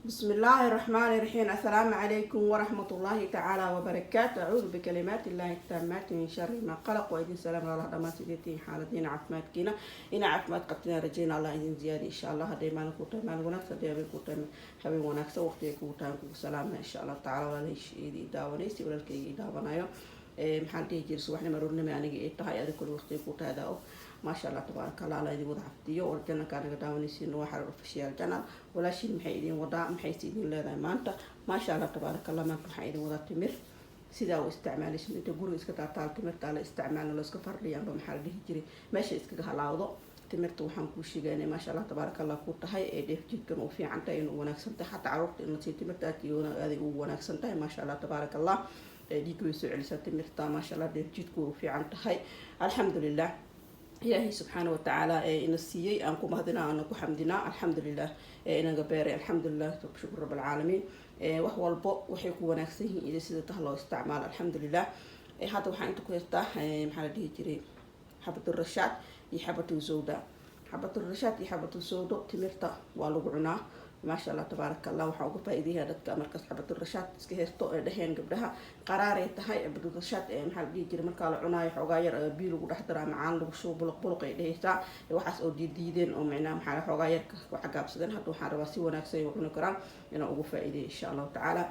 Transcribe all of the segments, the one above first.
بسم الله الرحمن الرحيم. السلام عليكم ورحمة الله تعالى وبركاته. أعوذ بكلمات الله التامات من شر ما خلق. وإذن سلام الله دمان سيدتين حالتين عافمادكينا إن عافماد قبتنا رجينا الله إذن زيادة إن شاء الله. هدي مالك كوتاي مالك وناكسة هدي أبي كوتاي حبيب وناكسة وقتي كوتاي سلام إن شاء الله تعالى. ولا ليش إيدي داونيسي ولا الكي داونايو. Maxaan dhihi jiray? Subaxnimo aroornimo aniga ay tahay, adig kule waqtiga ku tahay og. Maasha Allah, tabaaraka Allah, Allah idin wada xafdiyo. War channelkaa naga daawanaysiin waa Xarar Official Channel. Walaashiin maxay idin wadaa? Maxayse idin leedahay maanta? Maasha Allah, tabaaraka Allah. Maanta waxaan idin wadaa timir sidaa u isticmaalaysin. Inta guriga iska taataal timirta la isticmaalna, la iska fardhiya amba maxaa la dhihi jiray, meesha iskaga halaawdo. Timirta waxaan kuu sheegaynay, maasha Allah, tabaaraka Allah, ku tahay ee dheefjiidkan u fiican tahay, inuu wanaagsan tahay. Xataa caruurta in la siiyo timirta aad iyo aaday ugu wanaagsan tahay. Maasha Allah, tabaaraka Allah. Dhiigga way soo celisaa timirta, maasha Allah. Dheefjiidku way u fiican tahay. Alxamdulilah, Ilaahay subxaana watacaala ee ina siiyey aan ku mahadinaa, aana ku xamdinaa. Alxamdulilah ee inaga beeray. Alxamdulilah, shukr rab alcaalamiin. Wax walbo waxay ku wanaagsan yihiin ida sida tah loo isticmaalo. Alxamdulilah. Hadda waxaan inta ku haystaa, maxaa la dhihi jiray, xabaturashaad iyo xabatusawda. Xabaturashaad iyo xabatusawdo timirta waa lagu cunaa. Maasha Allah, tabaaraka Allah. Waxaa uga faa-iidayaa dadka markaas xabaturashaad iska haysto ee dheheen gabdhaha qaraaray tahay xabaturashaad. Ee maxaa la dhihi jiray, markaa la cunaayo xoogaa yar biyo lagu dhex daraa, macaan lagu shubo, buluq buluq ay dhehaysaa. Waxaas oo diidiideen oo micnaha maxaa xoogaa yar ku cagaabsadeen. Hadda waxaan rabaa si wanaagsan ay u cuni karaan inaan ugu faa-iideeyo, insha Allahu tacaala.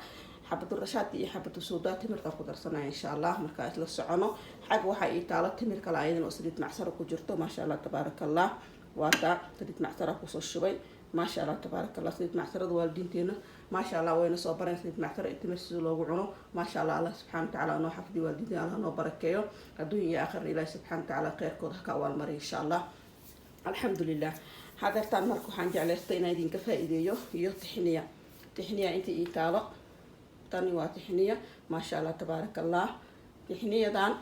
Xabaturashaad iyo xabatusawdaa timirtaan ku darsanaya, insha Allah. Markaa isla socono. Xagga waxaa ii taalo timir kale ayadan oo saliid macsaro ku jirto. Maasha Allah, tabaaraka Allah. Waata saliid macsara kusoo shubay. Maasha Allah, tabaaraka Allah. Saliid macsarada waalidiinteena, maasha Allah, wayna soo bareen saliid macsaro iyo timir sida loogu cuno. Maasha Allah. Allah subxana watacaala noo xafdiyo waalidiinteena, Allah noo barakeeyo adduun iyo aakhirna. Ilaahi subxana watacaala kheyrkooda ha ka abaalmariyo, insha Allah. Alxamdulilah. Hadeertaan marka waxaan jeclaystay inaan idinka faa-iideeyo iyo tixniya. Tixniya inta ii taalo, tani waa tixniya. Maasha Allah, tabaaraka Allah. Tixniyadan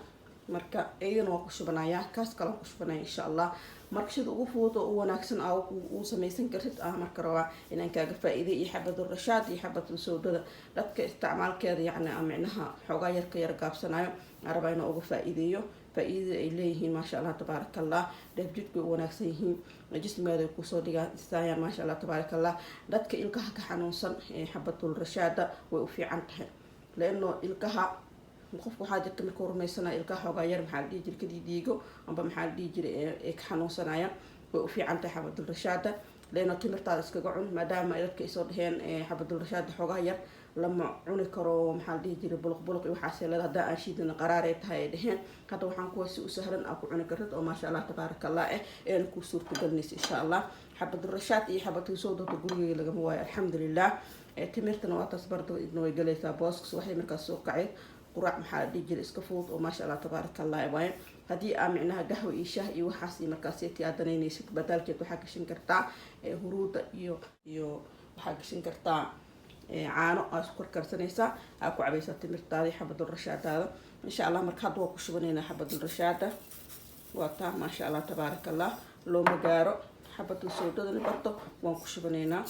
marka iyadana waa ku shubanayaa, kaas kalaan ku shubanaya, insha Allah. Marka sida ugu fudud oo u wanaagsan aa uu samaysan kartid ah marka rabaa inaan kaaga faa-iiday. Iyo xabadul rashaad iyo xabadul sawdada dadka isticmaalkeeda, yacni micnaha xoogaa yarka yar gaabsanayo, aan rabaa inaan uga faa-iideeyo faa-iidada ay leeyihiin. Maasha Allah, tabaaraka Allah. Dheefjidku way u wanaagsan yihiin, jismigaada ay kusoo dhigaan istaayaan. Maasha Allah, tabaaraka Allah. Dadka ilkaha ka xanuunsan ee xabadul rashaada way u fiican tahay, leano ilkaha qofka waxaa jirta markuu rumaysanaya ilkaha xoogaa yar, maxaa la dhihi jiray, kadiidiigo amba maxaa la dhihi jiray, ee ka xanuunsanaya, way u fiican tahay xabadul rashaada. Leano timirtaada iskaga cun, maadaama ay dadka isoo dheheen xabadul rashaada xoogaa yar lama cuni karo, maxaa la dhihi jiray, buluq buluq iyo waxaas leeda, haddaa aan shiidana qaraaray tahay ay dheheen. Hadda waxaan kuwa si u sahlan aa ku cuni kartid oo maasha Allah, tabaaraka Allah eena kuu suurtagelinaysa, insha Allah. Xabadul rashaad iyo xabadul sawdata gurigeyga lagama waayo, alxamdulilah. Timirtana waa taas bardo, idna way galaysaa booska. Waxay markaas soo kacay quraac, maxaa la dhihi jiray, iska fudud oo maasha Allah, tabaaraka Allah waaye. Haddii aa micnaha gaxwa iyo shaah iyo waxaas iyo markaas tii aad danaynaysid, badaalkeed waxaa gashan kartaa huruuda iyo waxaa gashan kartaa caano aa isku karkarsanaysaa, aa ku cabaysaa timirtaada iyo xabadul rashaadaada, insha Allah. Marka hadda waa ku shubanaynaa xabadul rashaada. Waa taa, maasha Allah, tabaaraka Allah. Looma gaaro. Xabadul sawdadana barto waan ku shubanaynaa.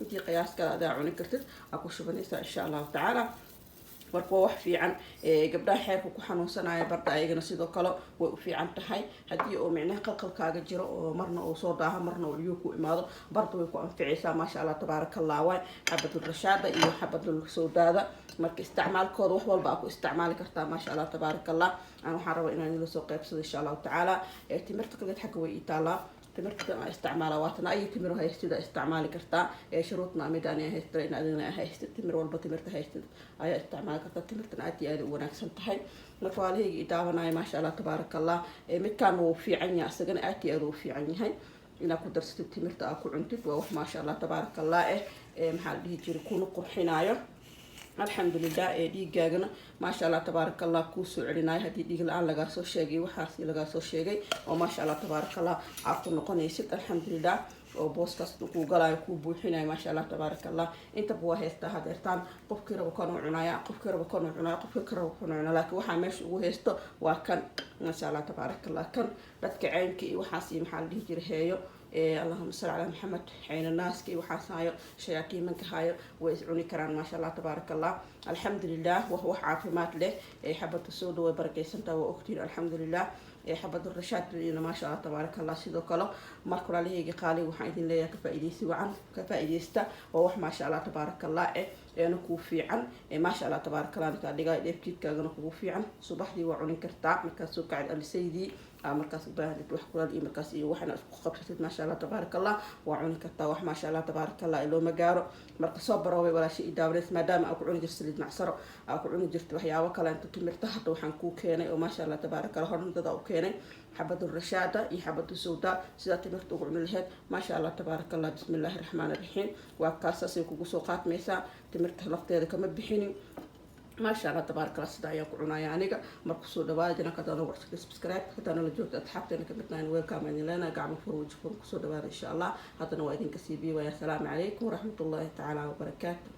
Intii qiyaaskaada adaa cuni kartid aa ku shubanaysaa, insha Allahu tacaala. Marka waa wax fiican. Gabdhaha xeerka ku xanuunsanaya barda ayagana sidoo kale way u fiican tahay. Haddii oo micnaha qalqalkaaga jiro oo marna uu soo daaho, marna uu iyo ku imaado, barda way ku anficaysaa. Maasha Allah, tabaaraka Allah waay xabadul rashaada iyo xabadul sawdaada. Marka isticmaalkooda wax walba aa ku isticmaali kartaa. Maasha Allah, tabaaraka Allah. Aan waxaan rabaa inaan ila soo qeybsado, insha Allahu tacaala. Timirta kaleed xagga way ii taalaa. Timirta aan isticmaala waatana. Ay timir haystida isticmaali kartaa ee shuruudna mid aan haysta in adina haystid. Timir walba timirta haystid ayaa isticmaali kartaa. Timirtan aad iyo aad u wanaagsan tahay. Marka waalahayga i daawanaya, maasha Allah, tabaaraka Allah, midkaan wuu fiican yahay, isagana aad iyo aad uu fiican yahay. Inaad ku darsatid timirta aa ku cuntid waa wax maasha Allah, tabaaraka Allah maxaa la dhihi jiray, kuna qurxinaayo, alxamdulilah. Ee dhiigaagana, maasha Allah, tabaaraka Allah, kuu soo celinayo haddii dhiig la-aan lagaa soo sheegay, waxaas lagaa soo sheegay oo maasha Allah, tabaaraka Allah aad ku noqonaysid, alxamdulilah, oo booskaas kuu galaayo, kuu buuxinayo. Maasha Allah, tabaaraka Allah. Intaba waa haystaa hadeertaan. Qofkii rabo kanuu cunaya, qofkii rabo kanuu cunaya, qofkii ka rabo kanuu cunaya, laakiin waxaa meesha ugu haysto waa kan. Maasha Allah, tabaaraka Allah. Kan dadka caynka iyo waxaas iyo maxaa la dhihi jiray heeyo. Allahuma salli calaa Maxamed. Ceynanaaska iyo waxaas hayo, shayaatiimanka hayo, way is cuni karaan. Maasha Allah, tabaaraka Allah, alxamdulilah. Wax caafimaad leh. Xabada sooda way barakeysantaa, waa ogtiin, alxamdulilah. Xabada rashaad iyana, maasha Allah, tabaaraka Allah, sidoo kale. Marka walaalahayga qaaliga, waxaan idin leeyahay ka faa-iideysi wacan, ka faa-iideysta. Waa wax, maasha Allah, tabaaraka Allah, eena kuu fiican, maasha Allah, tabaaraka Allah. Ninkaa dhigaa dheefjiidkaagana kugu fiican. Subaxdii waa cunin kartaa markaad soo kacid alisaydii, markaas ubaahanid wax kulaal iyo markaas iyo waxna isku qabsatid. Maasha Allah, tabaaraka Allah, waa cuni kartaa. Wax, maasha Allah, tabaaraka Allah, looma gaaro. Marka soo baroobay, walaasha i daawaneys, maadaama aa ku cuni jirta saliid macsaro, aa ku cuni jirta waxyaabo kale inta timirta. Hadda waxaan kuu keenay oo, maasha Allah, tabaaraka Allah, horna dada u keenay xabadu rashaada iyo xabadu sawda, sidaa timirta ugu cuni lahayd. Maasha Allah, tabaaraka Allah, bismi illaahi raxmaani raxiim. Waa kaasaasay kugu soo qaatmaysaa, timirta lafteeda kama bixinin. Maasha Allah, tabaaraka Allah, sida ayaan ku cunaya aniga. Marka kusoo dhawaada channelka. Haddaan ugu cusubtay, subscribe. Haddaan nala joogta, asxaabteena kamid nahay, welcome idin leenahay. Gacmo fur, waji fur, kusoo dhawaada, insha Allah. Haddana waa idinka sii biiwaya. Asalaamu calaykum waraxmatullaahi tacaala wabarakaatu.